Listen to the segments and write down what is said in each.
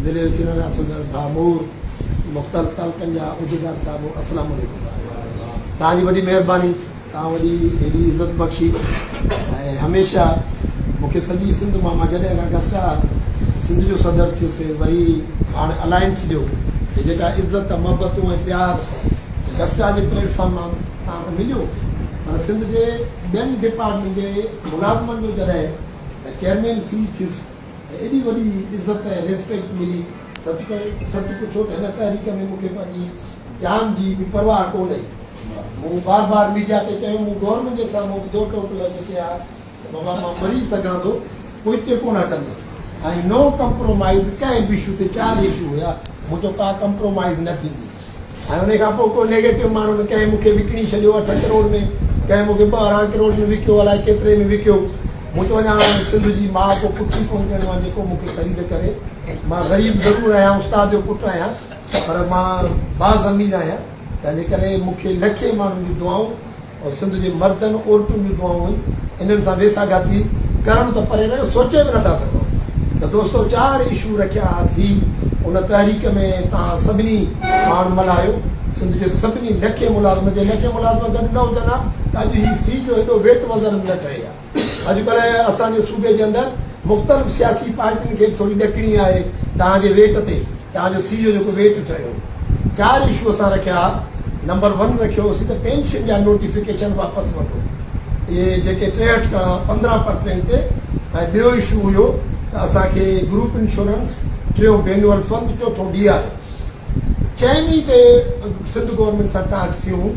ضلعي جو senior officer ڀاء مور، مختلف تعلقن جا عهديدار صاحب السلام عليڪم. توهان جي وڏي مهرباني توهان وڏي هيڏي عزت بخشي ۽ هميشه مون کي سڄي سنڌ مان مان جڏهن کان گسٽا سنڌ جو صدر ٿيس وري هاڻ الائنس جو هي جيڪا عزت محبتون ۽ پيار گسٽا جي پليٽ فارم مان تان ته مليو پر سنڌ جي ٻين ڊپارٽمينٽ جي ملازمن جو جڏهن چيئرمين سي ٿيس ۽ ايڏي وڏي عزت ۽ ريسپيڪٽ ملي، سچ سچ پڇو ته هن تحريڪ ۾ مون کي پنهنجي جان جي به پرواهه ڪو نه هئي. مون بار بار ميڊيا تي چيو، مون گورنمينٽ جي سامهون به دو ٽوڪ لفظ چيا ته بابا مان مري سگهان ٿو، پوئتي ڪونه هٽندس ۽ نو ڪمپرومائيز ڪنهن به اشو تي، چار اشو هيا، مون چيو ڪا ڪمپرومائيز نه ٿيندي. ۽ انهي کان پوء ڪو نيگيٽو ماڻهن ڪنهن مون کي وڪڻي ڇڏيو اٺ ڪروڙ ۾ ڪنهن مون کي 12 ڪروڙ ۾ وڪيو الائي ڪيتري ۾ وڪيو مون ته اڃا سنڌ جي ماء ڪو پٽ ئي ڪونه ڏنو آهي جيڪو مون کي خريد ڪري مان غريب ضرور آهيان استاد جو پٽ آهيان پر مان باضمير آهيان تنهنجي ڪري مون کي لکين ماڻهن جون دعائون ۽ سنڌ جي مردن عورتن جون دعائون آهن انهن سان ويساهه گهاتي ڪرڻ ته پري رهيو سوچي به نٿا سگهون ته دوستو چار اشو رکيا هئاسي ان تحريڪ ۾ توهان سڀني پاڻ ملهايو سنڌ جي سڀني لکين ملازم جي لکين ملازم گڏ نه هجن ها ته اڄ هي سي جو هيڏو ويٽ وزن به نه ٺهي ها اڄڪلهه اسان جي صوبي جي اندر مختلف سياسي پارٽين کي به ٿوري ڏڪڻي آهي توهان جي ويٽ تي توهان جو سي جو جيڪو ويٽ ٺهيو چار اشو اسان رکيا نمبر ون رکيو هوسين ته پينشن جا نوٽيفڪيشن واپس وٺو اهي جيڪي 63 کان 15 پرسينٽ تي ۽ ٻيو اشو هيو ته اسان کي گروپ انشورنس ٽيون بينول فند چوٿون ڊي آر اي چئني تي سنڌ گورنمينٽ سان ٽاڪس ٿيون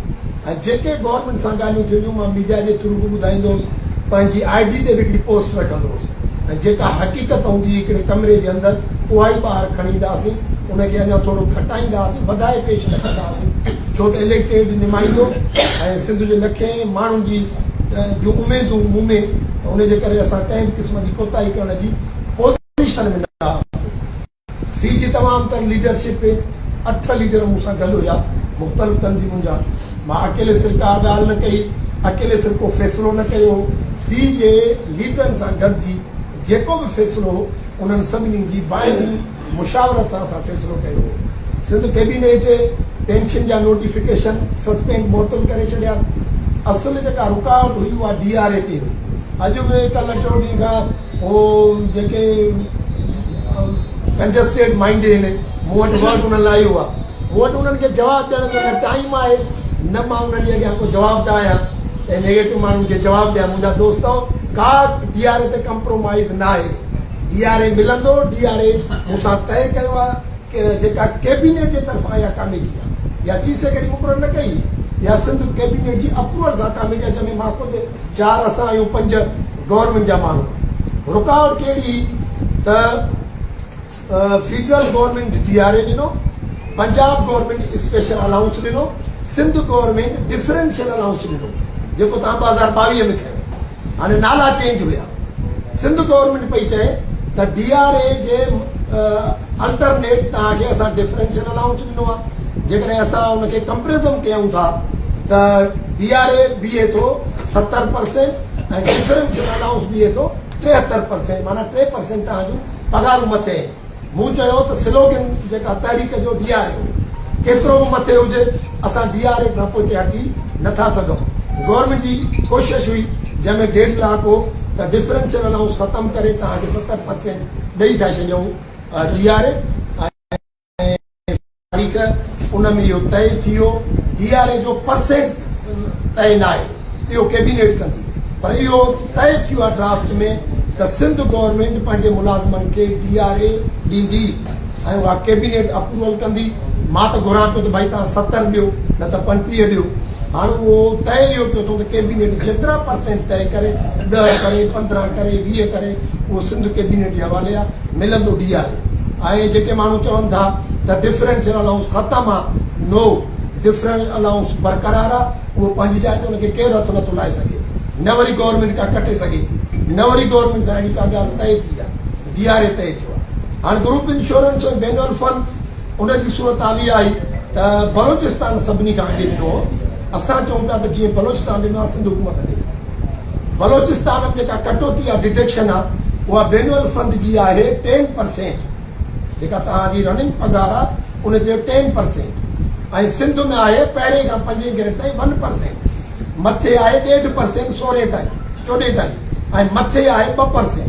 ۽ جيڪي گورنمينٽ سان ڳالهيون ٿينديون مان ميڊيا جي ٿرو به ٻڌائيندو هوس پنهنجي I D تي به هڪڙي پوسٽ رکندو هوس ۽ جيڪا حقيقت هوندي هئي هڪڙي ڪمري جي اندر اها ئي ٻاهر کڻي ايندا هئاسين ان کي اڃا ٿورو گهٽائيندا هئاسين وڌائي پيش نه ڪندا هئاسين ڇو ته اليڪٽيڊ نمائندو ۽ سنڌ جي لکين ماڻهن جي جون اميدون مون ۾ ته ان جي ڪري اسان ڪنهن به قسم جي ڪوتاهي ڪرڻ جي پوزيشن ۾ نه هئاسين. سي جي تمام تر ليڊرشپ اٺ ليڊر مون سان گڏ هيا مختلف تنظيمن جا مان اڪيلي سر ڪا ڳالهه نه ڪئي اڪيلي سر ڪو فيصلو نه ڪيو هو سي جي ليڊرن سان گڏجي جيڪو به فيصلو هو انهن سڀني جي باهمي مشاورت سان اسان فيصلو ڪيو هو سنڌ ڪيبينيٽ پينشن جا نوٽيفڪيشن سسپينڊ معطل ڪري ڇڏيا اصل جيڪا رڪاوٽ هئي اها ڊي آر اي تي هئي اڄ به ڪلهه ٽيون ڏينهن کان هو جيڪي ڪنجسٽيڊ مائنڊ آهن مون وٽ ورڪ انهن لاء اهو آهي مون وٽ انهن کي جواب ڏيڻ جو نه ٽائيم آهي نه مان انهن جي اڳيان ڪو جوابده آهيان ۽ نيگيٽو ماڻهن کي جواب ڏيان منهنجا دوستو ڪا ڊي آر اي تي ڪمپرومائز نه آهي ڊي آر اي ملندو ڊي آر اي مون سان طئي ڪيو آهي جيڪا ڪيبينيٽ جي طرفان اها ڪاميٽي آهي يا چيف سيڪريٽري مقرر نه ڪئي يا سنڌ ڪيبينيٽ جي اپروول سان ڪاميٽي آهي جنهن ۾ مان خود چار اسان آهيون پنج گورنمينٽ جا ماڻهو رڪاوٽ ڪهڙي هئي ته فيڊرل گورنمينٽ ڊي آر اي ڏنو پنجاب گورنمينٽ اسپيشل الائونس ڏنو سنڌ گورنمينٽ ڊفرنشل الائونس ڏنو جيڪو تان 2022 ۾ کنيو هاڻي نالا چينج هيا. سنڌ گورنمينٽ پئي چئي ته ڊي آر اي جي الٽرنيٽ توهان کي اسان ڊفرنشل الائونس ڏنو آهي جيڪڏهن اسان ان کي ڪمپريزم ڪيون ٿا ته ڊي آر اي بيهي ٿو 70 پرسينٽ ۽ ڊفرنشل الائونس بيهي ٿو 73 پرسينٽ معنيٰ 3 پرسينٽ توهان جون پگهارون مٿي آهن. مون چيو ته سلوگن جيڪا تحريڪ جو ڊي آر اي هو ڪيترو به مٿي هجي اسان ڊي آر اي کان پوئتي هٽي نه ٿا سگهون. گورنمينٽ جي ڪوشش هئي جنهن ۾ ڊيڍ لاک هو ته ڊفرنشل الائونس ختم ڪري توهان کي 70 پرسينٽ ڏئي ٿا ڇڏيون ڊي آر اي ۽ تاريخ ان ۾ اهو طئي ٿي ويو، ڊي آر اي جو پرسينٽ طئي ناهي، اهو ڪيبينيٽ ڪندي، پر اهو طئي ٿي ويو آهي ڊرافٽ ۾ ته سنڌ گورنمينٽ پنهنجي ملازمن کي ڊي آر اي ڏيندي ۽ اها ڪيبينيٽ اپروول ڪندي، مان ته گهران پيو ته ڀائي توهان 70 ڏيو نه ته 35 ڏيو، هاڻ اهو طئي اهو ڪيو اٿئون ته ڪيبينيٽ جيترا پرسينٽ طئي ڪري، 10 ڪري، 15 ڪري، 20 ڪري، اهو سنڌ ڪيبينيٽ جي حوالي آهي. ملندو ڊي آر اي ۽ جيڪي ماڻهو چون ٿا ته ڊفرنشل الائونس ختم آ نو ڊفرنش الائونس برقرار آ اهو پنهنجي جاء تي ان کي ڪير هٿ نٿو لائي سگهي نه وري گورنمينٽ ڪا ڪٽي سگهي ٿي نه وري گورنمينٽ سان اهڙي ڪا ڳالهه طئي ٿي آ ڊي آر اي طئي ٿيو آ هاڻ گروپ انشورنس ۽ بينول فند ان جي صورت حال اها آئي ته بلوچستان سڀني کان اڳي ڏنو هو اسان چئون پيا ته جيئن بلوچستان ڏنو آ سنڌ حڪومت ڏي بلوچستان ۾ جيڪا ڪٽوتي يا ڊڊڪشن آ اها بينول فند جي آهي 10 پرسينٽ. جيڪا توهان جي رننگ پگهار آهي ان جو 10% ۽ سنڌ ۾ آهي پهرين کان پنجين گريڊ تائين 1%، مٿي آهي ڏيڍ پرسينٽ سورهين تائين چوڏهين تائين ۽ مٿي آهي 2%.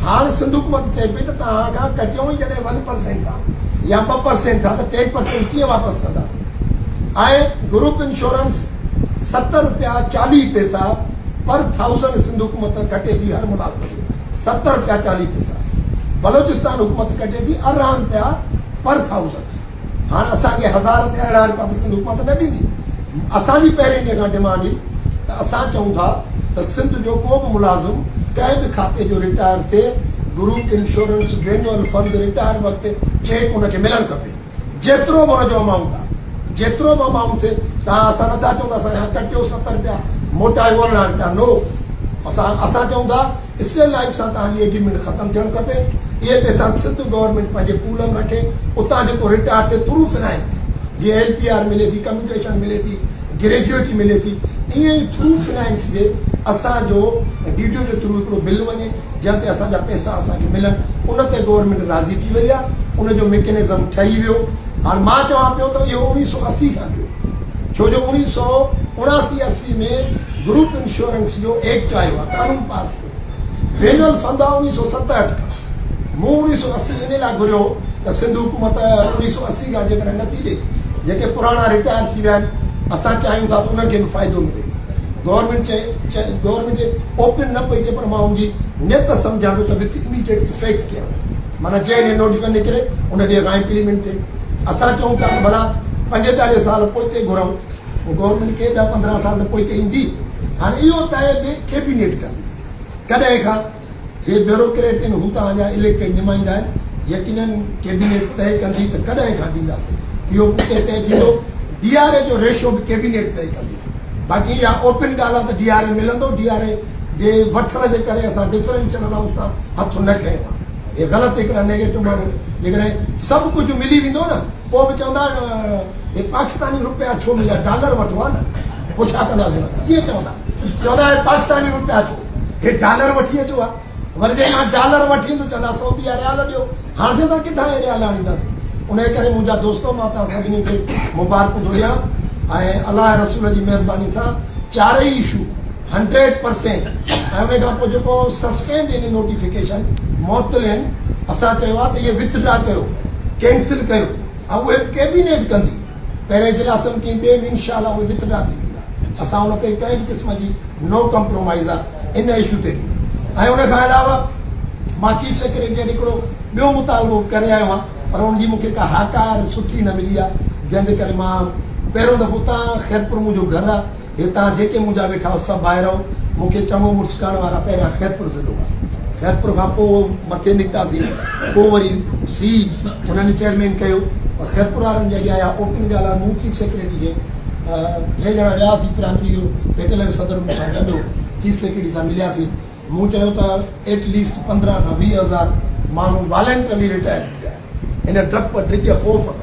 هاڻ سنڌ حڪومت چئي پئي ته توهان کان ڪٽيون ئي جڏهن 1% ٿا يا 2% ٿا ته 10% ڪيئن واپس ڪنداسين؟ ۽ گروپ انشورنس 70 روپيا 40 پئسا پر ٿائوزنڊ سنڌ حڪومت ڪٽي ٿي هر ملازم جو 70 روپيا 40 پئسا، بلوچستان حڪومت ڪٽي ٿي 18 روپيا پر ٿائوزنڊ. هاڻ اسان کي هزار تي 18 روپيا ته سنڌ حڪومت نه ڏيندي. اسان جي پهرين ڏينهن کان ڊمانڊ هئي ته اسان چئون ٿا ته سنڌ جو ڪو به ملازم ڪنهن به کاتي جو رٽائر ٿئي group insurance annual fund retire وقت چيڪ ان کي ملڻ کپي جيترو به ان جو امائونٽ آهي جيترو به امائونٽ ٿئي. توهان اسان نٿا چئون ته اسان کان ڪٽيو 70 روپيا موٽايو 18 روپيا نو اسان چئون ٿا اسٽيل لائيف سان توهان جي ايگريمينٽ ختم ٿيڻ کپي، اهي پئسا سنڌ گورنمينٽ پنهنجي پول م رکي، اتان جيڪو رٽائرڊ ٿئي ٿرو فنائنس، جيئن ايل پي آر ملي ٿي، ڪميوٽيشن ملي ٿي، گريجوئٽي ملي ٿي، ائين ئي ٿرو فنائنس جي اسان جو ڊي ڊي او جي ٿرو هڪڙو بل وڃي جنهن تي اسان جا پئسا اسان کي ملن، ان تي گورنمينٽ راضي ٿي وئي آهي، ان جو ميڪنزم ٺهي ويو. هاڻ مان چوان پيو ته اهو 1980 کان ڏيو، ڇو جو 1979 80 ۾ گروپ انشورنس جو ايڪٽ آيو آهي، قانون پاس ٿيو. وينول فند آهي 1967 کان. مون 1980 ان لاء گهريو هو ته سنڌ حڪومت 1980 کان جيڪڏهن نٿي ڏي، جيڪي پراڻا رٽائر ٿي ويا آهن، اسان چاهيون ٿا ته انهن کي به فائدو ملي. گورنمينٽ چئي گورنمينٽ اوپن نه پئي چئي پر مان ان جي نيت سمجهان پيو ته وٿ اميڊيٽ افيڪٽ ڪيان، معنيٰ جنهن ڏينهن نوٽيفڪيشن نڪري ان ڏينهن کان امپليمينٽ ٿئي. اسان چئون پيا ته ڀلا 45 سال پوئتي گهرئون. پوء گورنمينٽ ڪي ڏهه 15 سال ته پوئتي ايندي. هاڻي اهو طئي به ڪيبينيٽ ڪندي. ڪڏهن کان؟ هي بيوروڪريٽ آهن، هو توهان جا اليڪٽيڊ نمائندا آهن، يقينن ڪيبينيٽ طئي ڪندي ته ڪڏهن کان ڏينداسين. اهو به اتي طئي ٿيندو. ڊي آر اي جو ريشو به ڪيبينيٽ طئي ڪندي. باقي اها اوپن ڳالهه آهي ته ڊي آر اي ملندو. ڊي آر اي جي وٺڻ جي ڪري اسان ڊفرنشل الائونس تان هٿ نه کنيو آهي. هي غلط هڪڙا نيگيٽو ماڻهو جيڪڏهن سڀ ڪجهه ملي ويندو نه پوء به چوندا هي پاڪستاني روپيا ڇو مليا ڊالر وٺو ها نه پوء ڇا ڪنداسين انهن کان ائين چوندا چوندا هي پاڪستاني روپيا ڇو هي ڊالر وٺي اچو ها وري جي مان ڊالر وٺي ايندو چوندا سعودي جا ريال ڏيو هاڻ اسان ڪٿان هي ريال آڻينداسين ان ڪري منهنجا دوستو مان توهان سڀني کي مبارڪون ٿو ڏيان ۽ الله رسول جي مهرباني سان چارئي اشو 100% ۽ ان کان پوء جيڪو سسپينڊ يعني نوٽيفڪيشن معطل آهن اسان چيو آهي ته اهي وٿڊرا ڪيو ڪينسل ڪيو ۽ اهي به ڪيبينيٽ ڪندي پهرين اجلاس ۾ ڪنهن ٻئي ۾ انشاء الله اهي وٿڊرا ٿي ويندا اسان ان تي ڪنهن به قسم جي نو ڪمپرومائز آهي ان اشو تي به ۽ ان کان علاوه مان چيف سيڪريٽري هڪڙو ٻيو مطالبو به ڪري آيو آهيان پر ان جي مون کي ڪا هاڪار سٺي نه ملي آهي جنهن جي ڪري مان پهريون دفعو تان خيرپور منهنجو گهر آهي هتان جيڪي منهنجا ويٺا هئا سڀ ڀائر هئا. مون کي چڱو مڙس ڪرڻ وارا پهريان خيرپور ضلعو هئا. خيرپور کان پوء مٿي نڪتاسين. پوء وري سي انهن چيئرمين ڪيو. پر خيرپور وارن جي اڳيان اها اوپن ڳالهه آهي. مون چيف سيڪريٽري کي ٽي ڄڻا وياسين پرائمري جو پيٽل جو صدر مون سان گڏ هو. چيف سيڪريٽري سان ملياسين. مون چيو ته ايٽ ليسٽ 15 کان 20 هزار ماڻهو والنٽرلي رٽائر ٿي ويا آهن. هن ڊپ، ڊڄ، خوف کان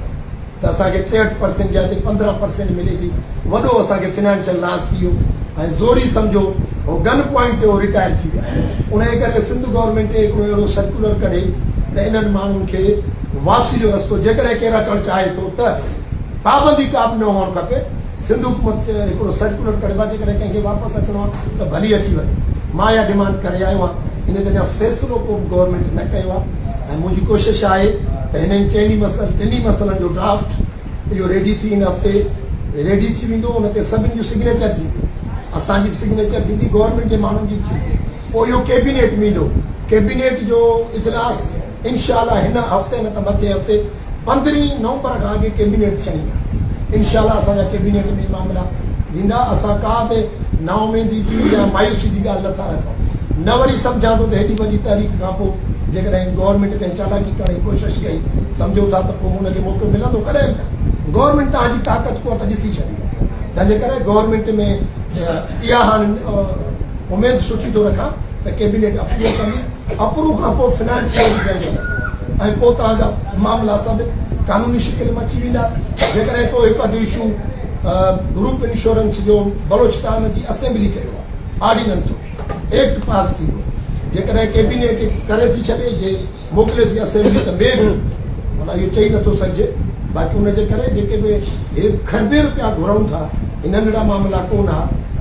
ته اسان کي 63 پرسينٽ جاء تي 15 پرسينٽ ملي ٿي، وڏو اسان کي فنانشل لاس ٿي ويو ۽ زوري سمجهو هو گن پوائنٽ تي هو رٽائر ٿي ويا. انهيء ڪري سنڌ گورنمينٽ هڪڙو اهڙو سرڪيولر ڪڍي ته انهن ماڻهن کي واپسي جو رستو جيڪڏهن ڪير اچڻ چاهي ٿو ته پابندي ڪا به نه هئڻ کپي. سنڌ حڪومت هڪڙو سرڪيولر ڪڍي جيڪڏهن ڪنهن کي واپس اچڻو آهي ته ڀلي اچي وڃي. مان اها ڊمانڊ ڪري آيو آهيان. ان تي اڃا فيصلو ڪو به گورنمينٽ نه ڪيو آهي ۽ منهنجي ڪوشش آهي ته هنن چئني مسئلن ٽنهي مسئلن جو ڊرافٽ اهو ريڊي ٿي هن هفتي ريڊي ٿي ويندو ان تي سڀني جون سگنيچر ٿينديون اسان جي به سگنيچر ٿيندي گورنمينٽ جي ماڻهن جي به ٿيندي پوء اهو ڪيبينيٽ ۾ ايندو ڪيبينيٽ جو اجلاس انشاء الله هن هفتي نه ته مٿين هفتي 15 نومبر کان اڳي ڪيبينيٽ ٿيڻي آهي انشاء الله اسان جا ڪيبينيٽ ۾ معاملا ويندا اسان ڪا به نااميدي جي يا مايوسي جي ڳالهه نٿا رکون نه وري سمجهان ٿو ته هيڏي وڏي تحريڪ کان پوء جيڪڏهن گورنمينٽ ڪنهن چالاڪي ڪرڻ جي ڪوشش ڪئي سمجهو ٿا ته پوء ان کي موقعو ملندو ڪڏهن به نه گورنمينٽ توهان جي طاقت قوت ڏسي ڇڏي آهي تنهن جي ڪري گورنمينٽ ۾ اها هاڻي اميد سٺي ٿو رکان ته ڪيبينيٽ اپروو ڪندي اپروو کان پوء فنانس بورڊ جائزو وٺندو ۽ پوء توهان جا معاملا سڀ قانوني شڪل ۾ اچي ويندا. جيڪڏهن ڪو هڪ اڌ اشو گروپ انشورنس جو بلوچستان جي اسيمبلي ڪيو آهي آرڊيننس ايڪٽ پاس ٿي ويو جيڪڏهن ڪيبينيٽ ڪري ٿي ڇڏي جي موڪلي ٿي اسيمبلي ته مي بي معنيٰ اهو چئي نٿو سگهجي باقي ان جي ڪري جيڪي به هي کربين روپيا گهرون ٿا هي ننڍڙا معاملا ڪون ها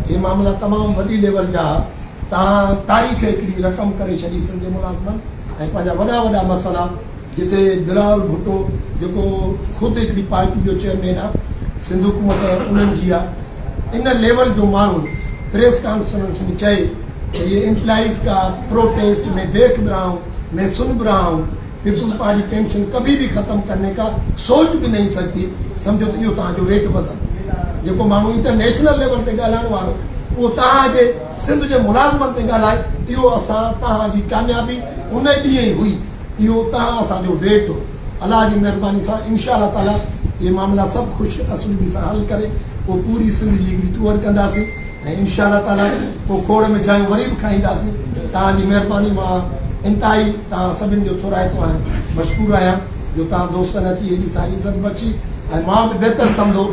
هي معاملا تمام وڏي ليول جا ها تان تاريخ هڪڙي رقم ڪري ڇڏي سنڌ جي ملازمن ۽ پنهنجا وڏا وڏا مسئلا جتي بلاول ڀٽو جيڪو خود هڪڙي پارٽي جو چيئرمين آ سنڌ حڪومت انهن جي آ ان ليول جو ماڻهو پريس ڪانفرنس ۾ چئي ته يي امپلائيز ڪا پروٽيسٽ مين ديک به رها هون مين سن به رها هون پيپلز پارٽي پينشن ڪڀي به ختم ڪرني ڪا سوچ به نهين سگتي سمجهو ته اهو توهان جو ويٽ وزن جيڪو ماڻهو انٽرنيشنل ليول تي ڳالهائڻ وارو اهو توهان جي سنڌ جي ملازمن تي ڳالهائي اهو اسان توهان جي ڪاميابي ان ڏينهن ئي هئي اهو توهان اسان جو ويٽ هو الله جي مهرباني سان انشاء الله تعالي اهي معاملا سڀ خوش اسلوبي سان حل ڪري پوء پوري سنڌ جي هڪڙي ٽوئر ڪنداسين ۽ انشاء الله تعالي پوء کوڙ مٺايون وري به کائينداسين توهان جي مهرباني مان انتهائي توهان سڀن جو ٿورائتو آهيان مشڪور آهيان جو توهان دوستن اچي هيڏي ساري عزت بخشي ۽ مان به بهتر سمجهو.